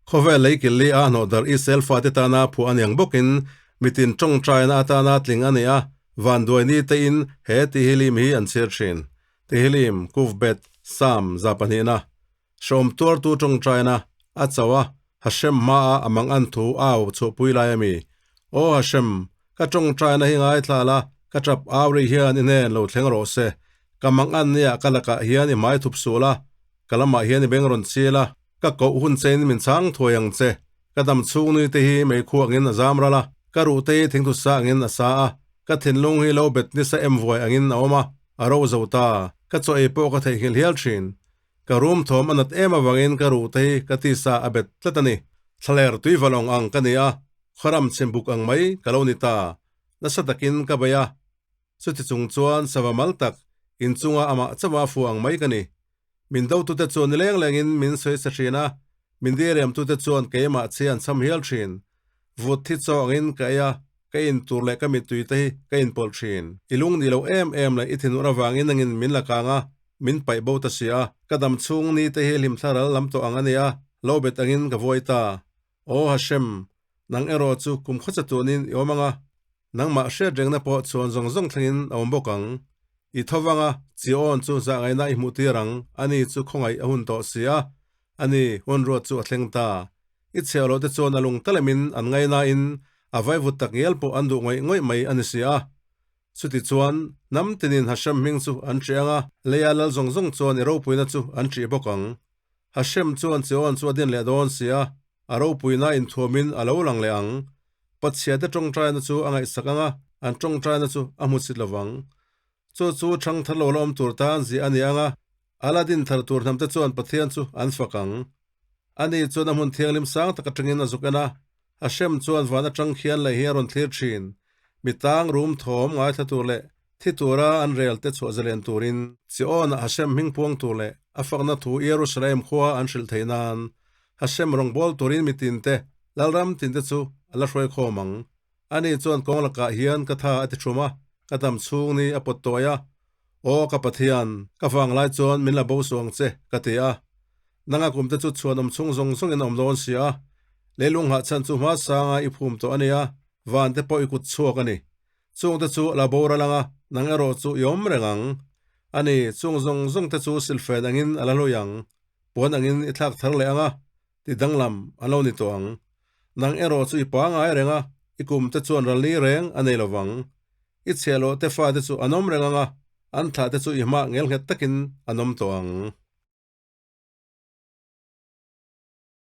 Khawvel lei kil li a hnawh darh Israel fate tana phuah a niang bawkin mitin tawngtaina atana tling a ni a, vanduai ni tein he Tehillim hi an chhir thin. Tehillim, Kufbet, Psalm, 200na. Hreawm tuartu tawngtaina a cho a, Hashem hmaah a mang an thu a au chhuahpui lai a mi. Aw Hashem, ka tawngtaina hi ngaithla la, ka tap au rih hian i hnen lo thleng rawh se. Ka mang an nia ka lakah hian i hmai thup suh la, ka lamah hian i beng rawn chil a, ka koh hun chein min chhang thuai ang che. Ka dam chhung nui te hi meikhu angin a zam ral a, ka ruh te hi thingthu sa angin a sa a, ka thinlung hi lo bet nisa em vuai angin a awm a, a ro zo ta. Ka chaw ei pawh ka theihnghilh hial thin. Ka rum thawm a nat em avangin ka ruh te hi ka tisa a bet tlat a ni. Thlaler tui valawng ang ka ni a, khawram chhimbuk ang mai ka lo ni ta. Nasa takin ka bei a, chuti chung chuan sava mal tak inchunga amah chauha fu ang mai ka ni. Min dotute chuan ni leng lengin min sawi sa thin a, min diriamtute chuan keimah chi an cham hial thin. Vut thi chaw angin ka ei a, ka in tur leh ka mittui te hi ka inpawlh thin. I lung ni lo em em leh i thinur avangin nangin min la kang a, min paih bo ta si a. Ka dam chhung ni te hi hlimthla ral lam tawh ang a ni a, lo bet angin ka vuai ta. Aw Hashem, nang erawh chu kum khawcha tunin i awm ang a, nangmah hriat rengna pawh chhuan zawng zawng thlengin a awm bawk ang. I tho vang a, Chiawn chu zahngaihna i hmuh tir ang, ani chu khawngaih a hun tawh si a, ani hun ruat chu a thleng ta. I chhiah loh te chuan a lung talemin an ngaihnain a vaivut tak ngial pawh an duh ngawih ngawih mai a ni si a. Chuti chuan, hnam tinin Hashem hming chu an ṭih ang a, leia lal zawng zawng chuan i ropuina chu an ṭih bawk ang. Hashem chuan Chiawn chu a din leh dawn si a, a ropuina inthuamin a lo lang leh ang. Pathiante tawngtaina chu a ngaihsak ang a, an tawngtaina chu a hmu chhit lo vang. Chu chu chhang thar lo la awm tur tan ziah a ni ang a, a la din thar tur hnamte chuan Pathian chu an fak ang. Ani chuan a hmun thianghlim sang tak atangin a zuk en a, Hashem chuan van atang khian lei hi a rawn thlir thin. Mi tang rum thawm ngaithla tur leh thi tura an rel te chhuah zalen turin. Chiawnah Hashem hming puang tur leh a fakna thu Jerusalem khua an hrilh theih nan Hashem rawngbâwl turin mi tinte, lalram tinte chu a la hruai khawm ang. Ani chuan kawng lakah hian ka tha a ti thum a, ka dam chhung ni a pawt tawi a. Aw ka Pathian, ka vang lai chuan min la bo suh ang che, ka ti a. Nanga kumte chu chhuan awm chhung zawng zawngin a awm dawn si a. Leilung hahchhan chu hma sanga i phum tawh a nia, vante pawh i kut chhuak a ni. Chungte chu la boral ang a, nang erawh chu i awm reng ang. A ni, chung zawng zawngte chu silfen angin a la hlui ang. Puan angin i thlak thar leh ang a, ti danglam an lo ni tawh ang. Nang erawh chu i pangai reng a, i kumte chuan ralli reng a nei lo vang. I chhiahloh te fate chu an awm reng ang a, an thlahte chu i hmah ngelnghet takin an awm tawh ang.